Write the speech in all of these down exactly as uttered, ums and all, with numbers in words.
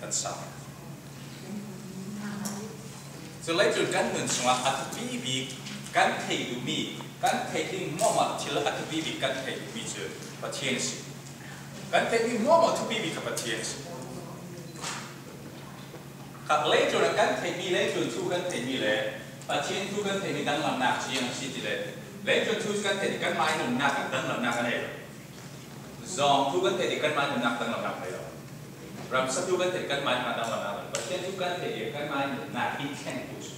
Kan sa. Cu leitlun kan nun sungah a thupi bik kan theih duhmi, kan theih ding mawmawh thil a thupi bik kan theih duhmi cu Pathian a si. Kan theihmi mawmawh thupi bik kha Pathian a si. Kha leitlun ah kan theihmi, leitlun thu kan theihmi le Pathian thu kan theihmi danglamnak cu ziang a si ti le, leitlun thu kan theih, kanmah nunnak ah danglamnak a nei lo. Zawng thu kan theih, kanmah nunnak danglamnak a nei lo. Ramsa thu kan theih, kanmah nunnak danglamnak a nei lo. Pathian thu kan theih, kanmah nunnak in thleng tu cu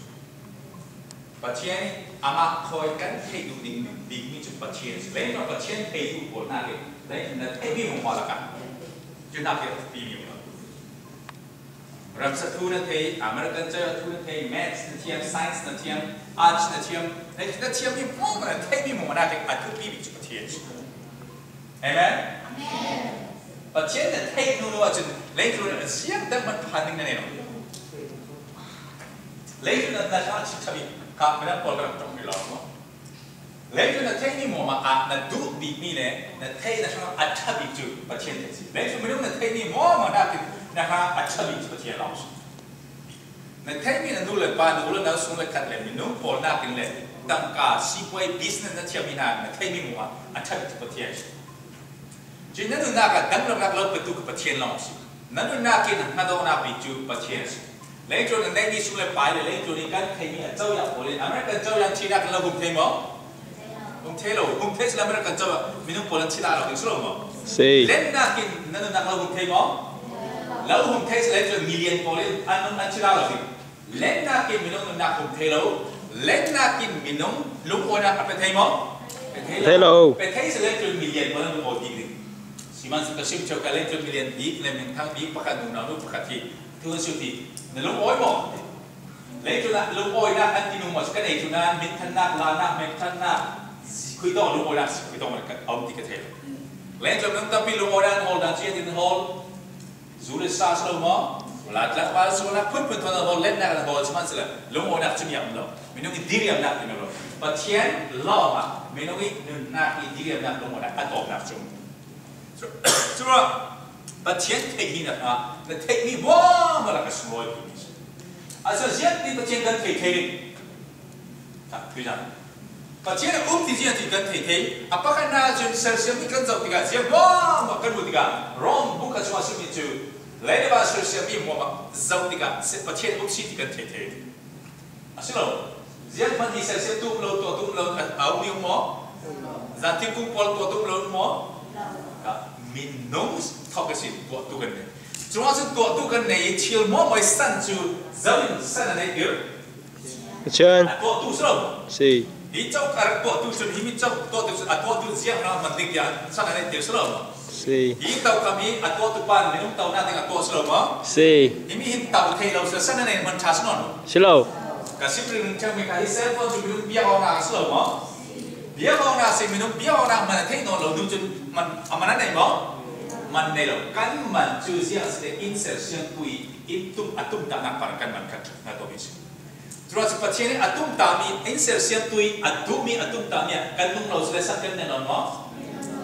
Pathian amah thawi kan theih duh ding bikmi cu Pathian a si. Leitlun ah Pathian theih duh pawl hna ke, leitlun na theihmi mawmawh lakah cu hna ke a thupi mi lo. Ramsa thu na thei, American cozah thu na thei, maths na thiam, science na thiam, arts na thiam, na, na thiammi mawmawh, na theihmi mawmawh hna ke a thupi bik cu Pathian a si. Amen? Amen. Pathian na theih hnu ahcun leitlun a ziang dang hmanh phan ding na nei lo. Leitlun a na hla chim ṭha bik kha midang pawl kan rak ṭong rih lo maw? Leitlun na theihmi mawmawh ah na duh bikmi le na theih na hrangah a ṭha bik cu Pathian theih a si. Leitlun minung na theihmi mawmawh nakin na hrangah a ṭha bik cu Pathian lawng a si. Na theihmi na nu le pa, na u le nau, sung le khat le minung pawl nakin le tangka, sipuai, business na thiammi hna na theihmi mawmawh a ṭha bik cu Pathian a si. Cun na nunnak ah danglamnak lo petu kha Pathian lawng a si. Na nunnak in hnadawknak bik cu Pathian a si. Leitlun a neihmi sung le pai le leitlun i kan theihmi a coya pawl in American coya an thihnak in lo hum thei maw? Hum thei lo. Hum thei sila American coya minung pawl an thih lo ding si lo maw? Si. Lennak in na nunnak lo hum thei maw? Lo hum thei sila leitlun million pawl in an nun an thih lo ding. Lennak in minung nunnak hum thei lo. Lennak in minung lungawinak a pe thei maw? Pe thei lo. Pe thei lo. Pe thei si leitlun million pawl an lungawi bik ding. Sihmanhsehlaw ka sim cio ka leitlun million bik le minthang bik pakhat, nunau nu pakhat hi thu an sut hi. Na lungawi maw? Leitlun ah lungawinak an ti nu maw? Ka nei cu nan minthannak, lanak, minthannak, khuitawk lungawinak si, khuitawk man ka um ti ka thei lo. Leitlun minung tampi lungawinak an hawl dan cu an hawl. Zu le sa si lo maw? Latlak val sualnak phunphun thawn a hawl, lennak a hawl, sihmanhsehlaw lungawinak cumi a um lo. Minung i diriamnak in a um lo. Pathian lawngah minung i nunnak i diriamnak lungawinak a tawpnak cu um. Cu-, curuah Pathian theih hi na hnga, na theihmi mawmawh lakah sunglawi dingmi si. Asinain ziangtin Pathian kan theih thei ding? Kha, tui zan. Pathian a um ti ziangtin kan theih thei. A pakhatnak ahcun sersiammi kan zoh tikah ziang mawmawh kan hmuh tikah Rom bu kha chungah a simi cu leilei sersiammi mawmawh zoh tikah Pathian a um si ti kan theih thei. A si lo. Ziang hmanh hi sersiamtu um lo, tuahtu um lo, a, a um i um maw? Zanthing kung pawl tuahtu um lo um maw? Kha, minung thawk a si, tuahtu kan nei. Cun cun tuahtu kan nei i thil mawmawh i san cu zo in san a nei tir? Pathian. A tuahtu si lo. Si. Hi co a rak tuahtu cun, hi mi co tuahtu cun, a tuahtu ziang hna hman ding tiah san a nei tir si lo. Si. Hi tokham hi a tuahtu pan minung tonak ding a tuah si lo maw? Si. Hi mi hin to thei lo si, san a nei hman ṭha si nawn lo. Si lo. Ka sim ring ṭheu mi kha hi cellphone cu minung biak awknak si lo maw? Biak awknak si, minung biak awknak hman a theih nawn lo nu cun man, a man a nei maw? Man nei lo. Kan man cu ziah si le in sersiamtu i in tum, a tumtahnak par kan man kan hngalh tuahmi si. Curuangah cu Pathian in a tumtahmi, in sersiamtu i a duhmi, a tumtahmi ah kan nung lo si le san kan nei nawn maw?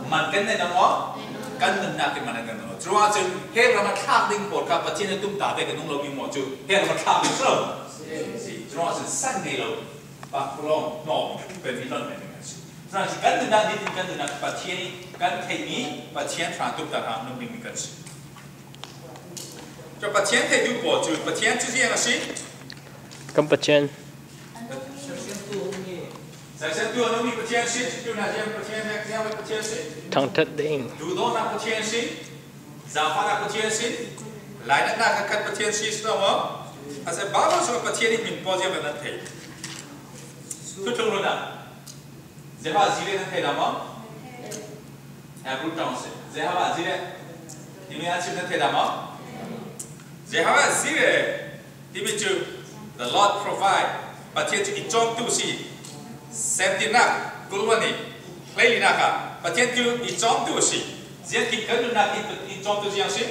Man kan nei nawn maw? Kan nunnak in man kan nei nawn. Curuangah cun he ram a thlak ding pawl kha Pathian in a tumtah te kan nung lomi maw cu he ram a thlak ding si lo. Si. Curuangah cun san nei lo. Paklawng hnawh pemi hlon men kan si. Curuangah cun kan nunnak nitin kan nunnak Pathian i kan theihmi Pathian hra tumtah hna nung dingmi kan si. Cun Pathian theih duh pawl cu Pathian cu ziang a si. Kan Pathian. Sersiamtu a nungmi Pathian si, cucu na ziang Pathian, ziang Pathian si. Thangṭhat ding. Duhdawtnak Pathian si. Zaangfahnak Pathian si. Lainatnak khat Pathian si, si lo maw? A si, Baibal sungah Pathian i hmin pawl ziang nan thei. Thuthlung hlun ah. Jehovah Jireh nan thei dah maw? Hebrew ṭong si. Jehovah Jireh timi a chim nan thei dah maw? Jehovah Jireh timi cu the Lord provide. Pathian cu i cawmtu si. Semtinnak, kulhluan i hleilinak ah Pathian cu i cawmtu si. Ziangtin kan nunnak in Pathian cawmtu ziang si?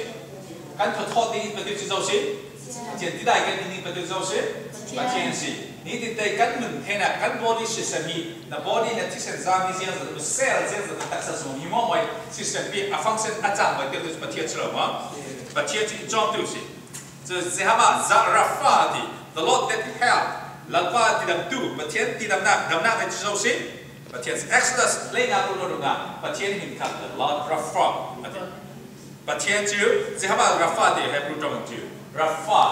Kan thawthawt ding in Pathian cu zo si? Pathian tidai kan ding in Pathian zo si? Pathian si. Nitin te kan nun theinak, kan body system hi, na body, na thisen zam hi ziang zat, na cell ziang zat, na taksa zung hi maw, mawi system pi a function a cang bai tel tu Pathian si lo maw? Pathian cu i cawmtu si. Jehovah Rapha ti, the Lord that help. Lalpa tidamtu, Pathian tidamna, damna ti zo si. Pathian Exodus leina ko no na, Pathian min khat, the Lord Rapha. Ati. Pathian chu, Jehovah Rapha ti Hebrew tawng chu. Rapha,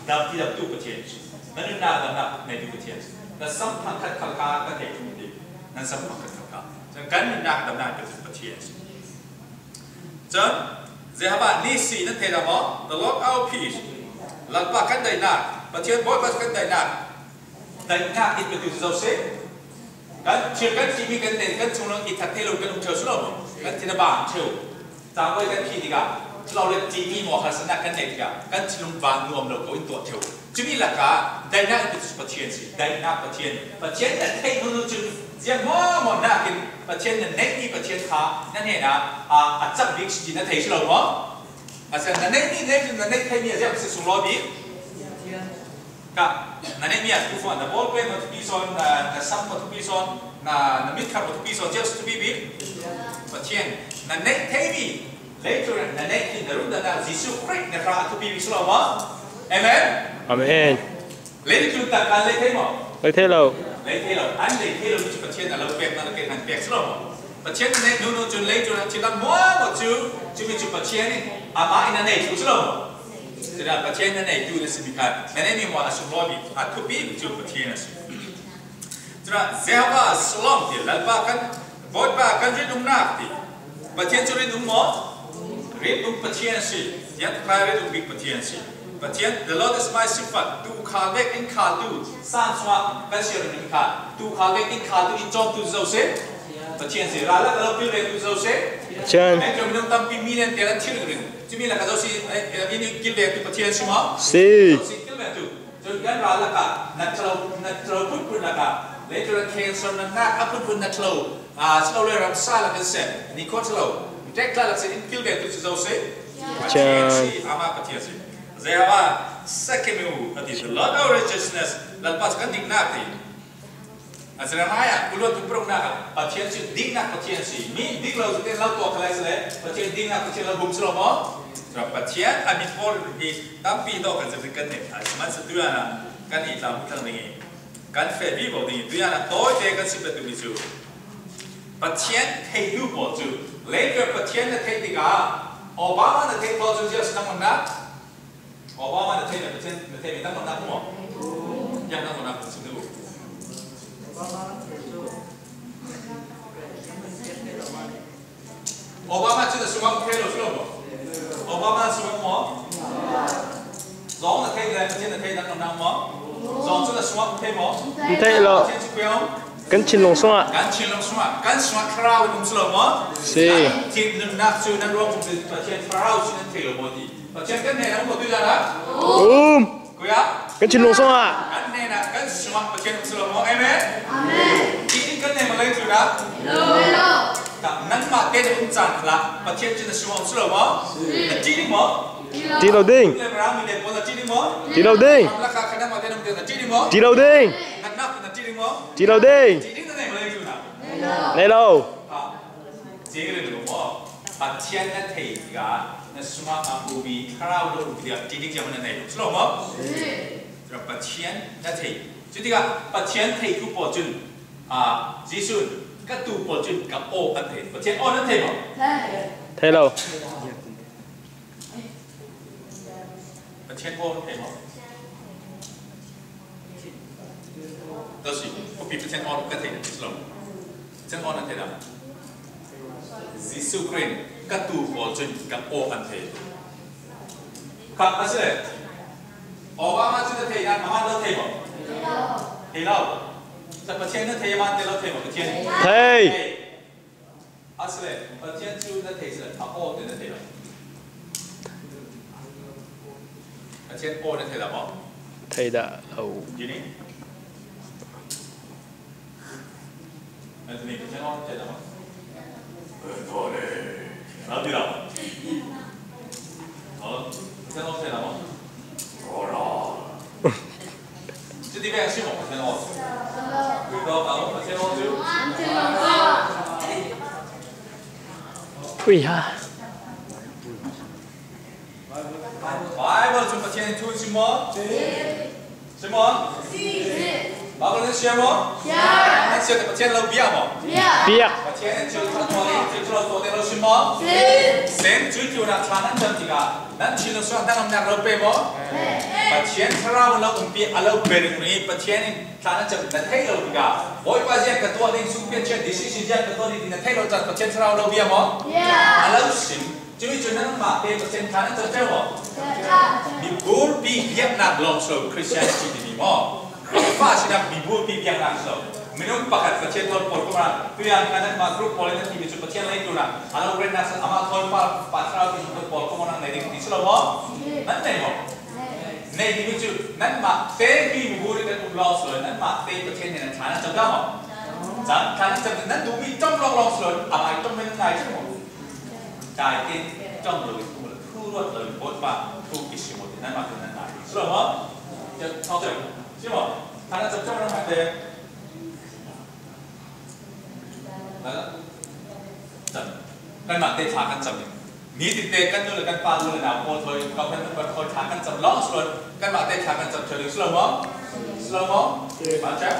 dam tidamtu Pathian chu. Na nunna damna neitu Pathian chu. Na samphang khat khalkha ka thei tu ti. Na samphang khat khalkha. Kan nunna damna Pathian chu. Chun, Jehovah Nissi nan thei dah maw, the Lord our peace. Lalpa kan daihnak, Pathian Bawipa kan daihnak. Daihnak in petu zo si. Kan thil kan timi kan nei, kan chung lang i that thei lo kan um theu si lo maw. Kan thin a bang theu. Tangbawi kan khi tikah, thilo le timi maw harsatnak kan nei tikah, kan thinlung bang nuam lo ko in tuah theu. Cumi lakah, daihnak in petu Pathian si, daihnak Pathian. Pathian na theih hnu cun, ziang maw maw nakin, Pathian na neihmi Pathian kha, na hnenah, a, a cak bik si ti na thei si lo maw? A si, na neihmi, neih, na neih theihmi a ziang si sunglawi bik? Ka, na neihmi a thupi sawn, na ball peng maw thupi sawn, na, na sam maw thupi sawn, na, na mitkhat maw thupi sawn, ziang si thupi bik? Pathian, na neih theihmi, leitlun na neih khin na rundamnak Jesuh Khrih na hra a thupi bik si lo maw? Amen. Amen. Leitlun tangka lei thei maw? Lei thei lo. Lei thei lo. An lei thei lo mi cu Pathian a lo pek, na lo pek, nan pek si lo maw? Pathian na neih hnu cun leitlun a thil lam maw maw cu, cumi cu Pathian in amah in a nei thu si lo maw? Cun Pathian na neitu na simi kha, na neihmi maw a sunglawi bik, a thupi bik cu Pathian a si. Cun Jehovah Shalom ti, Lalpa kan, Bawipa kan rinumnak ti. Pathian cu rinum maw? Rinum Pathian a si. Tiang thaklai rinum bik Pathian a si. Pathian, the Lord is my shepherd. Tu khal vek in khaltu, sang sungah kan si ringring kha. Tu khal vek in khaltu, in cawmtu zo si. Pathian si. Ral lak a lo kilvengtu zo si. Pathian. Mengṭam minung tampi million te an thil ringring. Cumi lak a zo si, eh, eh, in kilvengtu Pathian si maw? Si. Zo si kilvengtu. Cun kan ral lakah na ṭhalo, na ṭhalo phunphun lakah, leitlun cancer na nak a phunphun na ṭhalo, aa, si lo le ramsa lak in seh, ni kho ṭhalo, ṭek tla lak si in kilvengtu cu zo si. Pathian si, amah Pathian si. Jehovah Tsidkenu a ti, the Lord our righteousness, Lalpa cu kan diknak ti. A Jeremiah kul le thum paruknak ah Pathian cu diknak Pathian a si. Mi dik lo cu tiang lo tuah kha lai si le, Pathian diknak Pathian lo bum si lo maw? Cun Pathian a mit pawl hi tampi tawh kan zirhti kan neih a si. Sihmanhsehlaw tuiah kan i tla hmuh thlang ding i kan feh vivo ding i tuiah tawite kan si petu mi cu Pathian theitu pawl cu leitlun Pathian na theih tikah Obama na theih pawl cu ziah si nang nunnak? Obama na theih, na theih, na theih mi tam nunnak maw? Ziah nang nunnak kan si duh. Obama cu na sungah um thei lo si lo maw? Obama na sungah um maw? Zong na theih le Pathian na theih nak nunnak maw? Zong cu na sungah um thei maw? Um thei lo. Pathian cu khuiang um? Kan thinlung sungah. Kan thinlung sungah. Kan sungah thlarau in um si lo maw? Si. Nan thin nunnak cu nan ruang um Pathian thlarau cu nan thei lo maw ti. Pathian kan hnenah um maw tuiah? Um. Khuiah? Kan thinlung sungah. Kan hnenah, kan sungah Pathian um si lo maw? Amen? Amen. Ṭih ding kan nei maw leitlun ah? Lo. Lo. Nangmah te na um caan khalah Pathian cu na sungah um si lo maw? Si. Na ṭih ding maw? Ṭih lo ding. Le Mirang mi te pawl na ṭih ding maw? Ṭih lo ding. Ram lakah kha nangmah te na um te na ṭih ding maw? Ṭih lo ding. Natnak na ṭih ding maw? Ṭih lo ding. Ṭih ding na nei maw leitlun ah? Nei lo. Ah. Cing ring lo maw? Pathian na thei tikah na sungah a ummi thlarau lo um tikah ṭih ding ziahman na nei lo si lo maw? Cun Pathian na thei. Cu tikah Pathian theitu pawl cun, aa, Jesuh in ka tu pawl cun ka aw an thei. Pathian aw nan thei maw? Thei lo. Pathian aw thei maw? Tua si, khuapi Pathian aw ka thei na si lo. Pathian aw na thei dah? Jesuh Khrih in ka tu pawl cun ka aw an thei. Kha a si le. Obama cu na thei dah, amah lo thei maw? Thei lo. Pathian na thei, amah te lo thei maw? Pathian. Thei. Asile, Pathian cu na thei sile, a aw te na thei lo. Pathian aw na thei lo maw? Thei dah lo. Jini? Anthony, Pathian aw na thei lo maw? Anthony. Lo ti lo. Lo, Pathian aw thei lo maw? Ora. Cuti vek a si maw Pathian aw? Khui tawk a um Pathian aw cu. Khui ha. Baibal cu Pathian Thu si maw? Si maw? Baibal nan sia maw? Nan sia teh Pathian lo bia maw? Biak. Pathian in thil ṭha tuah ding, thil ṭha lo tuah ding lo si maw? Sim. Cuih tlunah thla nan cam tikah nan thinlung sungah hnangamnak lo pe maw? Pathian Thlarau lo umpi a lo pe ringring i Pathian in thla nan cam nan theih lo tikah Bawipa ziang ka tuah ding, sungpian ciat decision ziang ka tuah ding ti na theih lo caan Pathian Thlarau lo bia maw? A lo sim. Cumi cu nangmah te Pathian thla nan cam ṭheu maw? Mibulpi biaknak lawng si lo Christian si timi maw? Fa sinak mibulpi biaknak si lo. Minung pakhat Pathian thawn pawl kong ah, tuiang kha nanmah group pawl in nan timi cu Pathian lei tlunah a lo retnak si amah thawn pa, pa thlarau timi pawl kong ah nan nei ding ti si lo maw? Nan nei maw? Nei ding cu nanmah te hi mibul in nan um lawng si lo, nanmah te Pathian nih nan thla nan cam dah maw? Cang thla nan cam nan duhmi ṭong lawng lawng si lo, a ngai ṭong men nan ngai cu maw? Dai tein ṭong lo in um lo, thu ruat lo in Bawipa thu ki sim maw ti nanmah te nan ngai ding si lo maw? Cang thawng cang si maw? Thla nan cam ṭong nanmah te. Cam. Kanmah te thla kan cam ding. Nitin te kan nu le kan pa, nu le nau pawl thawi, kau kan number thawi thla kan cam lawng si lo. Kanmah te thla kan cam ṭheu ding si lo maw? Si lo maw? Mah cam.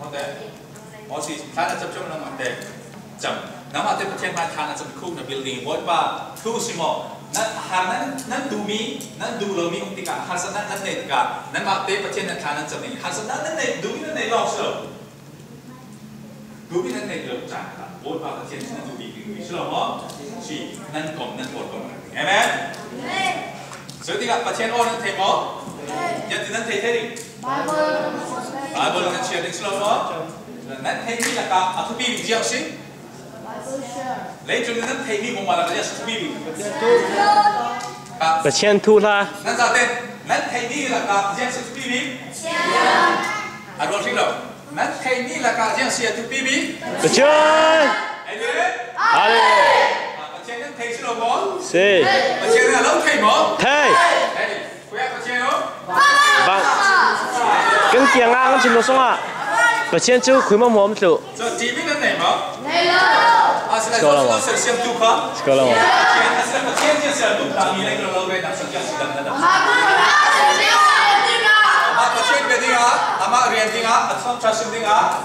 Maw te. Maw si, thla nan cam ṭheu nangmah te. Cam. Nangmah te Pathian hmai thla nan cam khuk na building. Bawipa thu si maw? Nan har nan, nan duhmi, nan duh lomi um tikah, harsatnak nan nei tikah, nanmah te Pathian nan thla nan cam ding. Harsatnak nan nei, duhmi nan nei lawng si lo. Duhmi nan neih lo caan kha Bawipa Pathian nan duhmi ding si lo maw? Si nan kom nan kawl kom. Amen. So tikah Pathian aw nan thei maw? Ziangtin nan thei thei ding. Baibal nan chiah ding si lo maw? Nan theihmi lakah a thupi bik ziang si. Leitlun nan theihmi bawmah lakah ziang si thupi bik. Pathian thu hla. Nan zate nan theihmi lakah ziang si thupi bik. A ruang hri lo. Nan theihmi lakah ziang si a thupi bik? Pathian! Amen. Hallelujah! Ah, Pathian nan thei si lo maw? Si. Pathian nan lo thei maw? Thei. Thei. Khuiah Pathian lo? Bang. Kan kiangah kan chim lo sungah Pathian cu khui hmuahhmuah um thluh. So, T V nan nei maw? Nei lo. A si lai Sekolah so, maw? So, siam tu kha? Sekolah maw? Pathian, a si lai Pathian ziang si a tum ta mi lai lo lo rei nak sa kiang si dang na dang. Amah Pathian bia ding ah, amah rian ding ah, a thawngṭha sim ding ah.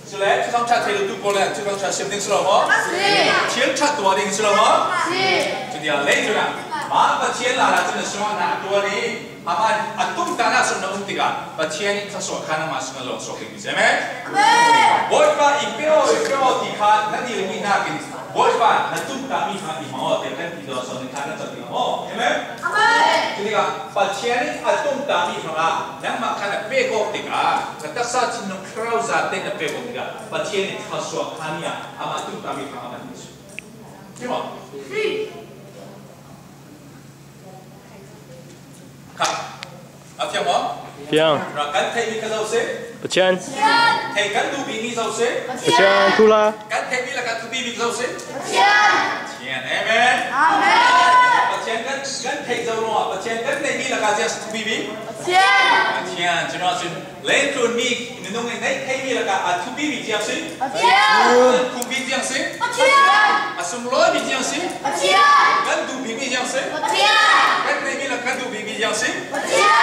Cule, thawngṭha thei lo tu pawl le, thawngṭha sim ding si lo maw? Si. Thil ṭha tuah ding si lo maw? Si. Cutia lei cun ah, mah Pathian lala cun a sungah na tuah i, amah a tumtahnak sung na um tikah, Pathian in thluasuah kha nangmah sungah lawng suak ding si. Amen? Amen. Bawipa, i pe aw, i pe aw ti kha na dil mi nakin, Bawipa, na tumtahmi kha i hmang aw, tiah kan ti dawh sawn kha na cam ding maw? Amen? Amen. Cutikah, Pathian in a tumtahmi hrangah, nangmah kha na pek awk tikah, na taksa thinlung thlarau zate na pek awk tikah, Pathian in thluasuah kha ni ah, amah tumtahmi hrangah kan ti si. Cumaw? Kha. A fiang maw? Fiang. Rak kan theihmi kha zo si. Pathian. Theih kan duh bikmi zo si. Pathian. Thu hla. Kan theihmi lakah thupi bik zo si. Pathian. Pathian. Amen. Amen. Pathian kan, kan theih zo ruangah Pathian kan neihmi lakah ziang si thupi bik. Pathian. Pathian. Curuangah cun Leitlun mi minung in neih theihmi lakah a thupi bik ziang si. Pathian. Kan pum bik ziang si. Pathian. A sunglawi bik ziang si. Pathian. Kan duh bikmi ziang si. Pathian. Kan neihmi lakah kan duh bikmi ziang si. Pathian.